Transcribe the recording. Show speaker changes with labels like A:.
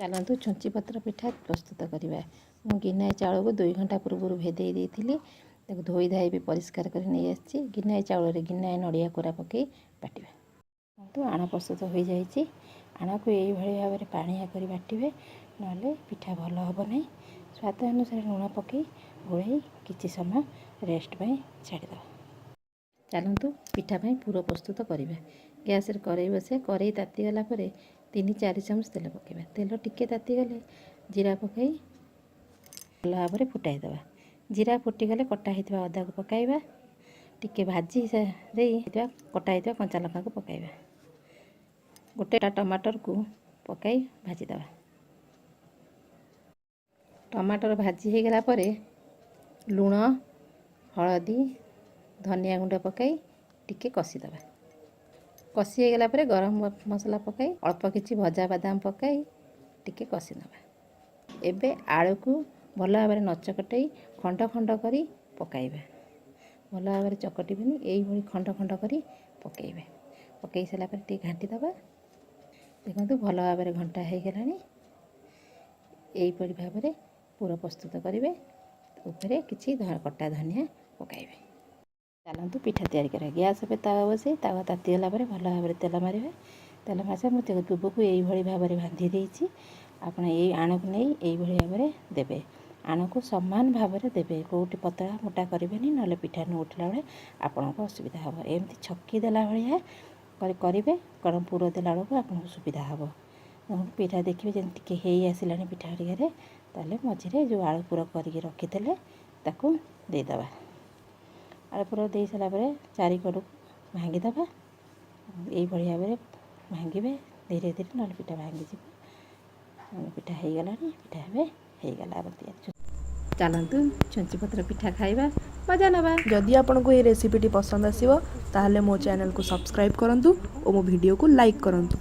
A: ଚାଲନ୍ତୁ, ଛୁଞ୍ଚି ପତ୍ର ପିଠା ପ୍ରସ୍ତୁତ କରିବା। ମୁଁ ଗିନାଏ ଚାଉଳକୁ 2 ଘଣ୍ଟା ପୂର୍ବରୁ ଭେଦେଇ ଦେଇଥିଲି। ତାକୁ ଧୋଇ ଧାଇ ବି ପରିଷ୍କାର କରି ନେଇ ଆସିଛି। ଗିନାଏ ଚାଉଳରେ ଗିନାଏ ନଡ଼ିଆ କୋରା ପକାଇ ବାଟିବା। କିନ୍ତୁ ଆଣ ପ୍ରସ୍ତୁତ ହୋଇଯାଇଛି। ଆଣକୁ ଏଇଭଳି ଭାବରେ ପାଣିଆ କରି ବାଟିବେ, ନହେଲେ ପିଠା ଭଲ ହେବ ନାହିଁ। ସ୍ୱାଦ ଅନୁସାରେ ଲୁଣ ପକାଇ ଗୋଳେଇ କିଛି ସମୟ ରେଷ୍ଟ ପାଇଁ ଛାଡ଼ିଦେବା। ଚାଲନ୍ତୁ, ପିଠା ପାଇଁ ପୁର ପ୍ରସ୍ତୁତ କରିବା। ଗ୍ୟାସରେ କରେଇ ବସେ କରେଇ ତାତିଗଲା ପରେ 3-4 ଚାମଚ ତେଲ ପକାଇବା। ତେଲ ଟିକେ ତାତିଗଲେ ଜିରା ପକାଇ ଭଲ ଭାବରେ ଫୁଟାଇ ଦେବା। ଜିରା ଫୁଟିଗଲେ କଟା ହେଇଥିବା ଅଦାକୁ ପକାଇବା। ଟିକେ ଭାଜି ଦେଇ କଟା ହେଇଥିବା କଞ୍ଚା ଲଙ୍କାକୁ ପକାଇବା। ଗୋଟେ ଟମାଟରକୁ ପକାଇ ଭାଜିଦେବା। ଟମାଟର ଭାଜି ହେଇଗଲା ପରେ ଲୁଣ, ହଳଦୀ, ଧନିଆ ଗୁଣ୍ଡ ପକାଇ ଟିକେ କଷିଦେବା। କଷି ହେଇଗଲା ପରେ ଗରମ ମସଲା ପକାଇ, ଅଳ୍ପ କିଛି ଭଜା ବାଦାମ ପକାଇ ଟିକେ କଷିନେବା। ଏବେ ଆଳୁକୁ ଭଲ ଭାବରେ ନ ଚକଟେଇ ଖଣ୍ଡ ଖଣ୍ଡ କରି ପକାଇବା। ଭଲ ଭାବରେ ଚକଟିବେନି, ଏଇଭଳି ଖଣ୍ଡ ଖଣ୍ଡ କରି ପକାଇବେ। ପକାଇ ସାରିଲା ପରେ ଟିକେ ଘାଣ୍ଟି ଦେବା। ଦେଖନ୍ତୁ, ଭଲ ଭାବରେ ଘଣ୍ଟା ହେଇଗଲାଣି। ଏଇପରି ଭାବରେ ପୁର ପ୍ରସ୍ତୁତ କରିବେ। ଉପରେ କିଛି କଟା ଧନିଆ ପକାଇବେ। ଚାଲନ୍ତୁ, ପିଠା ତିଆରି କରିବା। ଗ୍ୟାସ୍ ଉପରେ ତାୱା ବସାଇ ତାୱା ତାତିଗଲା ପରେ ଭଲ ଭାବରେ ତେଲ ମାରିବେ। ତେଲ ମାରି ମୁଁ ଦୁବକୁ ଏଇଭଳି ଭାବରେ ବାନ୍ଧି ଦେଇଛି। ଆପଣ ଏଇ ଆଣକୁ ନେଇ ଏଇଭଳି ଭାବରେ ଦେବେ। ଆଣକୁ ସମାନ ଭାବରେ ଦେବେ, କେଉଁଠି ପତଳା ମୋଟା କରିବେନି, ନହେଲେ ପିଠା ନ ଉଠିଲା ବେଳେ ଆପଣଙ୍କୁ ଅସୁବିଧା ହେବ। ଏମିତି ଛକି ଦେଲା ଭଳିଆ କରି କରିବେ, କାରଣ ପୁର ଦେଲା ବେଳକୁ ଆପଣଙ୍କୁ ସୁବିଧା ହେବ। ପିଠା ଦେଖିବେ ଯେମିତି ଟିକେ ହେଇ ଆସିଲାଣି ପିଠା ହେରିକାରେ, ତାହେଲେ ମଝିରେ ଯେଉଁ ଆଳୁ ପୁର କରିକି ରଖିଥିଲେ, ତାକୁ ଦେଇଦେବା। ଆଳୁ ପୁର ଦେଇ ସାରିଲା ପରେ ଚାରିକଡ଼କୁ ଭାଙ୍ଗିଦେବା। ଏଇଭଳି ଭାବରେ ଭାଙ୍ଗିବେ ଧୀରେ ଧୀରେ, ନହେଲେ ପିଠା ଭାଙ୍ଗିଯିବ। ପିଠା ହେଇଗଲାଣି। ପିଠା ଏବେ ହେଇଗଲା ଆମର ତିଆରି। ଚାଲନ୍ତୁ, ଛୁଞ୍ଚି ପତ୍ର ପିଠା ଖାଇବା ମଜା ନେବା।
B: ଯଦି ଆପଣଙ୍କୁ ଏହି ରେସିପିଟି ପସନ୍ଦ ଆସିବ, ତାହେଲେ ମୋ ଚ୍ୟାନେଲକୁ ସବସ୍କ୍ରାଇବ୍ କରନ୍ତୁ ଓ ମୋ ଭିଡ଼ିଓକୁ ଲାଇକ୍ କରନ୍ତୁ।